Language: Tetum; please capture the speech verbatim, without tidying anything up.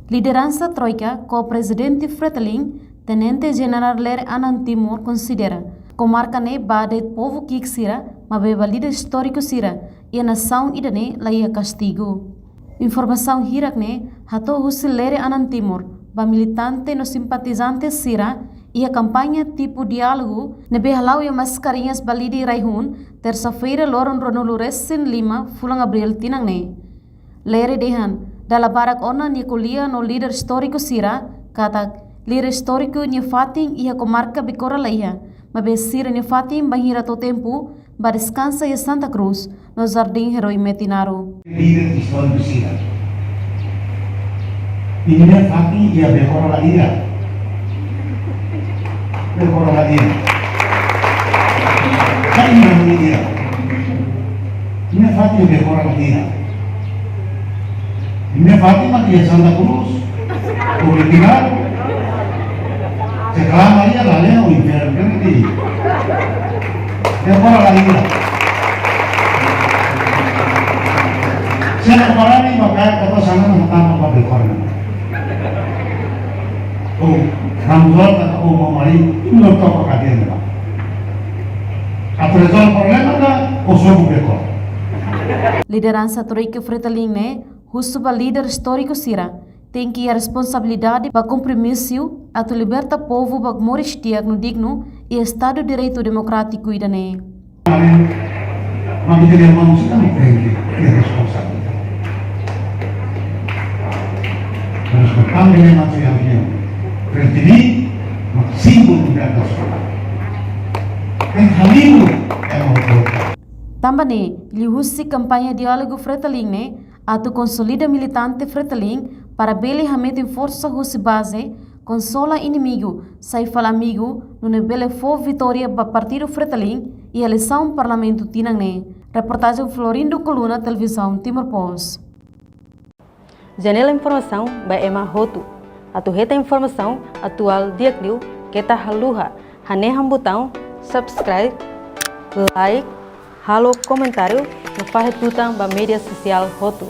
Lideransa Troika ho Prezidente Fretilin, Tenente Jenerál Lere Anan Timur konsidera komarka ne'e ba de'it povu ki'ik sira, maibé ba líder istóriku sira iha nasaun ida-ne'e la iha kastigu. Informasaun hirak-ne'e hato'o husi Lere Anan Timur ba militante no simpatizante sira iha kampaña tipu diálogu ne'ebé hala'o iha Mascarenhas, Balide, Raihun, tersa-feira, loron ruanulu resin lima fulan Abríl tinan ne'e. Lere dehan, dala barak ona nia ko'alia no líder istóriku sira katak líder istóriku nia fatin iha komarka Becora la iha, maibé sira-nia fatin bainhira to'o tempu ba deskansa iha Santa Cruz no Jardim Herói Metinaro. Líder istóriku sira. Imi-nia fatin iha Becora la iha. Becora la iha. Kain na iha. Imi-nia fatin iha Becora la iha. Imi-nia fatin mak iha Santa Cruz, Bukit Tinggal. Se reklama iha, la leo inferno, kan ti. Becora la iha. Se la parani, maka kata sana maka tanpa Becora. Oh, Ramzan kata, oh, mamari, imi topa kadeira. Atu rezolve problema ka, oh, sobu Becora. Lideransa Troika Fretilin ne'e husu ba líder istóriku sira tenke iha responsabilidade ba kompromisu atu liberta povu ba moris di'ak no dignu iha Estadu Direitu Demokrátiku ida-ne'e. Mas ita-nia irmaun sira tenke iha responsabilidade. Mas kami memang sudah punya. Fretilin, mas símbolu de nasional. Yang hadir, yang mau. Tanba ne'e, liuhusi kampaña diálogu Fretilin ne'e, atu konsolida militante Fretilin para bele hametin forsa husi baze, konsola inimigu, sai fali amigu, nune'e bele fó vitória ba Partidu Fretilin iha eleisaun Parlamentu tinan ne'e. Reportajen Florindo Coluna, Televizaun Timor Post. Janela informasaun ba ema hotu. Atu hetan informasaun atuál di'ak liu, keta haluha hanehan butaun subscribe, like, halo komentáriu no fahe tutan ba média sosiál hotu.